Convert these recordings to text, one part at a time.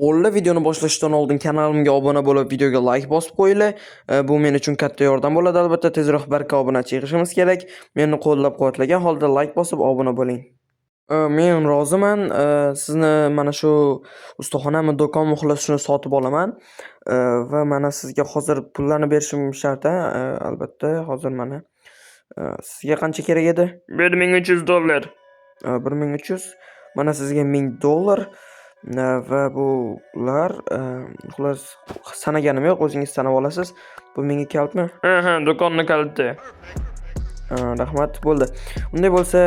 Bolalar, videoni boshlashdan oldin kanalimga obuna bo'lib, videoga like bosib qo'yinglar. Bu men uchun katta yordam bo'ladi albatta. Tezroq 1K obunachi yig'ishimiz kerak. Meni qo'llab-quvvatlagan holda like bosib obuna bo'ling. Men roziman. Sizni mana shu ustaxonami, do'konmi, xullas shuni sotib olaman. Va mana sizga hozir pullarni berishim shart a, albatta hozir mana. Sizga qancha kerak edi? 1300 dollar. 1300. Mana sizga 1000 dollar. Va bular, xullas sanaganim yo'q, o'zingiz sanab olasiz. Bu menga kalitmi? Aha, do'konni kaliti. Rahmat, bo'ldi. Unday bo'lsa,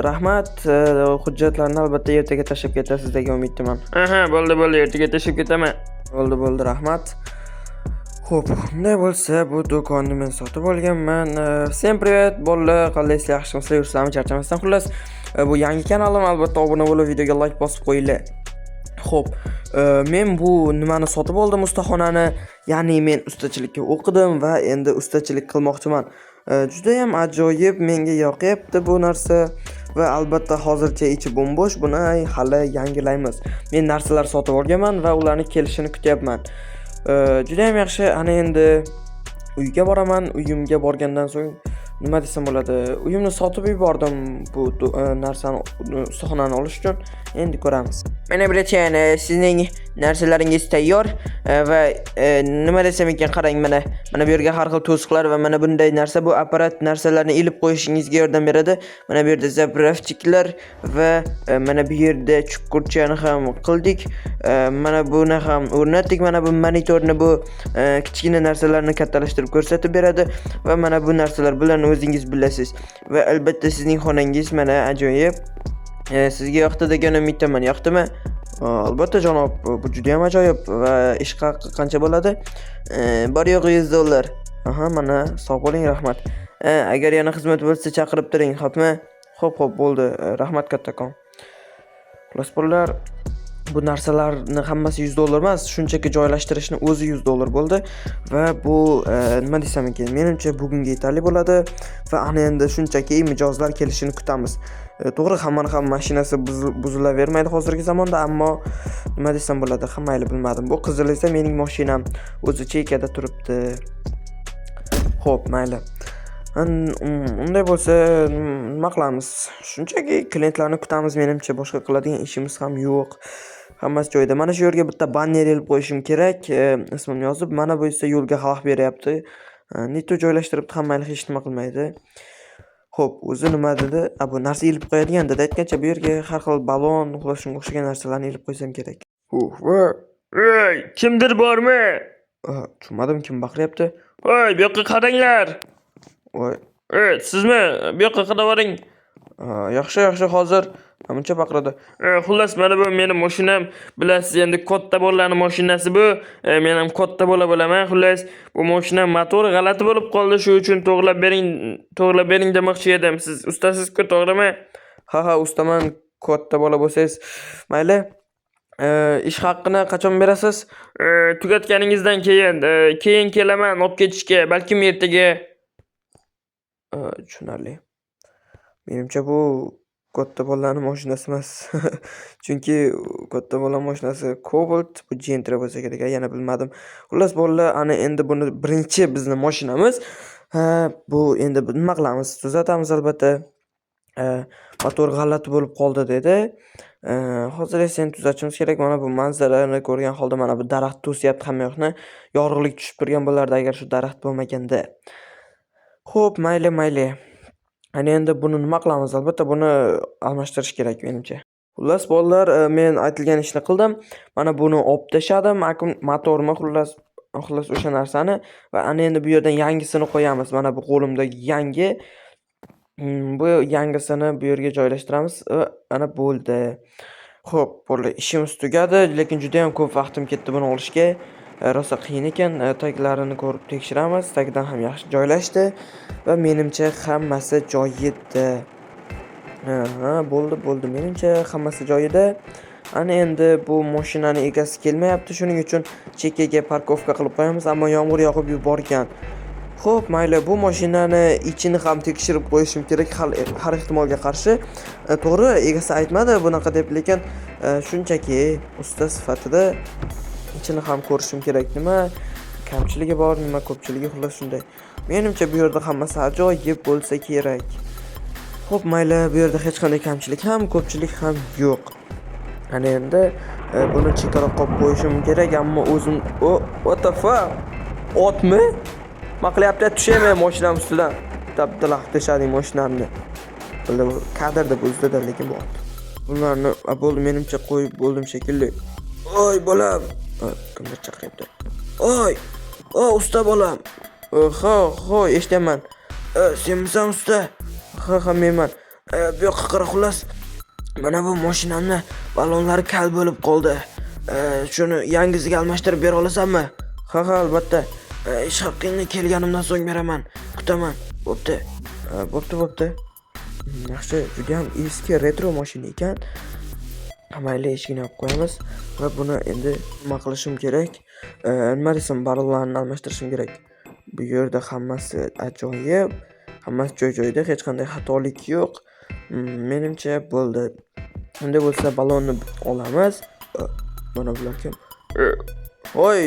rahmat. Hujjatlarni albatta ertaga tashlab ketasiz degan umiddaman. Aha, bo'ldi, bo'ldi, ertaga tashlab ketaman. Bo'ldi, bo'ldi, rahmat. Xo'p, unday bo'lsa, bu do'konni men sotib olganman. Всем привет, bolalar, qandaysizlar, yaxshimisizlar, yuribsizlarmi, charchamasdan. Xullas, bu yangi kanalim, albatta obuna bo'lib, videoga like bosib qo'yinglar. Xo'p, men bu nimani sotib oldim, ustaxonani, ya'ni men ustachilikka o'qidim va endi ustachilik qilmoqchiman. Judayam ajoyib, menga yoqyapti bu narsa va albatta hozircha ichi bo'm-bo'sh, buni hali yangilaymiz. Men narsalar sotib olganman va ularni kelishini kutyapman. Judayam yaxshi, ana endi uyga boraman. Uyimga borgandan so'ng nima desam bo'ladi? Uyimni sotib yubordim bu narsani, ustaxonani olish uchun. Endi ko'ramiz. Mana, братан, sizning narsalaringiz tayyor va nima desam ekan, qarang, mana, mana bu yerga har xil to'siqlar va mana bunday narsa, bu apparat narsalarni ilib qo'yishingizga yordam beradi. Mana bu yerda заправщик lar va mana bu yerda chuqurchani ham qildik. Mana buni ham o'rnatdik. Mana bu monitorni, bu kichkina narsalarni kattalashtirib ko'rsatib beradi va mana bu narsalar, bularni o'zingiz bilasiz. Va albatta sizning xonangiz mana ajoyib. Sizga yoqdi degan umiddaman. Yoqdimi? Albatta janob, bu judayam ajoyib va ish haqi qancha bo'ladi? Bor yo'g'i 100 dollar. Aha, mana sog' bo'ling, rahmat. Agar yana xizmat bo'lsa, chaqirib turing, xo'pmi? Xo'p, xo'p, bo'ldi. Rahmat kattakon. Xullas, bolalar, bu narsalarni hammasi 100 dollar emas, shunchaki joylashtirishni o'zi 100 dollar bo'ldi va bu nima desam ekan, menimcha bugunga yetarli bo'ladi va ana endi shunchaki mijozlar kelishini kutamiz. To'g'ri, hammani ham mashinasi buzilavermaydi hozirgi zamonda, ammo nima desam bo'ladi, ha mayli, bilmadim. Bu qizil esa mening mashinam, o'zi chekkada turibdi. Xo'p, mayli. Unday bo'lsa, nima qilamiz? Shunchaki klientlarni kutamiz menimcha, boshqa qiladigan ishimiz ham yo'q. Hammasi joyida. Mana shu yerga bitta banner ilib qo'yishim kerak, ismimni yozib. Mana bu esa yo'lga xavf beryapti. Не то joylashtiribdi, ham mayli, hech nima qilmaydi. Xo'p, o'zi nima dedi? A, bu narsa ilib qo'yadigan dedi. Aytgancha, bu yerga har xil balon, xullas shunga o'xshagan narsalarni ilib qo'ysam kerak. Uh, va Ey, kimdir bormi? Tushunmadim, kim baqiryapti? Voy, bu yoqqa qaranglar. Voy. Ey, sizmi? Bu yoqqa qarab. Yaxshi, yaxshi, hozir. Muncha baqiradi. Xullas, mana bu meni mashinam. Bilasiz, endi katta bolalarning mashinasi bu. Men ham katta bola bo'laman. Xullas, bu mashina motori g'alati bo'lib qoldi. Shu uchun to'g'rilab bering, to'g'rilab bering demoqchi edim. Siz ustasizku, to'g'rimi? Ha, ustaman, katta bola bo'lsangiz. Mayli. Ish haqini qachon berasiz? Tugatganingizdan keyin, keyin kelaman olib ketishga, balkim ertaga. Tushunarli. Menimcha, bu katta bolalarning mashinasi emas. Chunki katta bola mashinasi Cobalt, bu Gentra bo'lsa kerak, yana bilmadim. Xullas, bolalar, ana endi buni birinchi bizni mashinamiz. Ha, bu endi nima qilamiz? Tuzatamiz albatta. Motor g'alati bo'lib qoldi dedi. Hozir esa endi tuzatishimiz kerak. Mana bu manzarani ko'rgan holda mana bu daraxt to'syapti hamma yoqni. Yorug'lik tushib turgan bo'lardi agar shu daraxt bo'lmaganda. Xo'p, mayli, mayli. Ana endi buni nima qilamiz? Albatta buni almashtirish kerak menimcha. Xullas, bolalar, men aytilgan ishni qildim. Mana buni olib tashladim, motorni, xullas o'sha narsani va ana endi bu yerdan yangisini qo'yamiz. Mana bu qo'limdagi yangi. Bu yangisini bu yerga joylashtiramiz va ana bo'ldi. Xo'p, bo'ldi. Ishimiz tugadi, lekin juda ham ko'p vaqtim ketdi buni olishga. Rosa qiyin ekan. Taglarini ko'rib tekshiramiz. Tagidan ham yaxshi joylashdi va menimcha hammasi joyida. Aha, bo'ldi, bo'ldi. Menimcha hammasi joyida. Ana endi bu mashinani egasi kelmayapti, shuning uchun chekkaga парковка qilib qo'yamiz, ammo yomg'ir yog'ib yuborgan. Xo'p, mayli, bu mashinani ichini ham tekshirib qo'yishim kerak har ehtimolga qarshi. To'g'ri, egasi aytmadi bunaqa deb, lekin shunchaki usta sifatida ichini ham ko'rishim kerak. Nima kamchiligi bor, nima ko'pchiligi, xullas shunday. Menimcha bu yerda hammasi ajoyib bo'lsa kerak. Xo'p, mayli, bu yerda hech qanday kamchilik ham, ko'pchilik ham yo'q. Ana endi buni chekkaroq qo'yib qo'yishim kerak, ammo o'zim, o, what the fuck? Otmi? Nima qilyapti? Tushayman mashinam ustidan. Dabdalaq teshading mashinamni. Bo'ldi, bu kadrda buzdida, lekin bu ot. Bularni bo'ldi, menimcha qo'yib bo'ldim shekilli. Oy bolam. Kimdir chaqiryapti. Oy! O, usta bolam. Ha, ha, eshityapman. Senmisan usta? Ha, menman. Bu yoqqa qara, xullas. Mana bu mashinamni ballonlari kal bo'lib qoldi. Shuni yangisiga almashtirib bera olasanmi? Ha, albatta. Ish haqingni kelganimdan so'ng beraman. Kutaman. Bo'pti. Bo'pti, bo'pti. Yaxshi, juda ham eski retro mashina ekan. Mayli, eshigini yopib qo'yamiz va buni endi nima qilishim kerak? Nima desam, ballonlarni almashtirishim kerak. Bu yerda hammasi ajoyib, hammasi joy-joyida, hech qanday xatolik yo'q. Menimcha bo'ldi. Unday bo'lsa ballonni olamiz. Mana bular kim? Voy,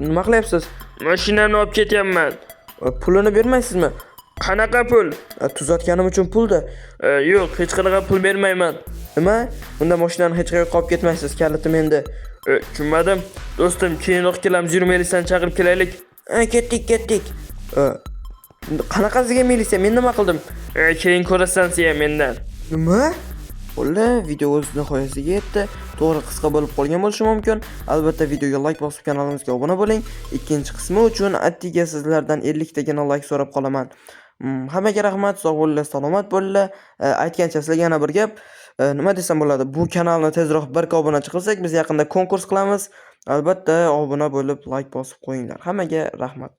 nima qilyapsiz? Mashinamni olib ketyapman. Pulini bermaysizmi? Qanaqa pul? Tuzatganim uchun pulda. Yo'q, hech qanaqa pul bermayman. Nima? Unda mashinani hech qayerga olib ketmaysiz, kaliti menda. Tushunmadim. Do'stim, keyinroq kelamiz, yur, militsiyani chaqirib kelaylik. Ketdik, ketdik. Qanaqasiga militsiya? Men nima qildim? Keyin ko'rasan sen mendan. Nima? Bo'ldi, video o'z nihoyasiga yetdi. To'g'ri, qisqa bo'lib qolgan bo'lishi mumkin. Albatta videoga like bosib kanalimizga obuna bo'ling. Ikkinchi qismi uchun attiga sizlardan 50 tagina like so'rab qolaman. Hammaga rahmat, sog' bo'linglar, salomat bo'linglar. Aytgancha sizlarga yana bir gap. Nima desam bo'ladi? Bu kanalni tezroq 1K obunachi qilsak, biz yaqinda konkurs qilamiz. Albatta obuna bo'lib like bosib qo'yinglar. Hammaga rahmat.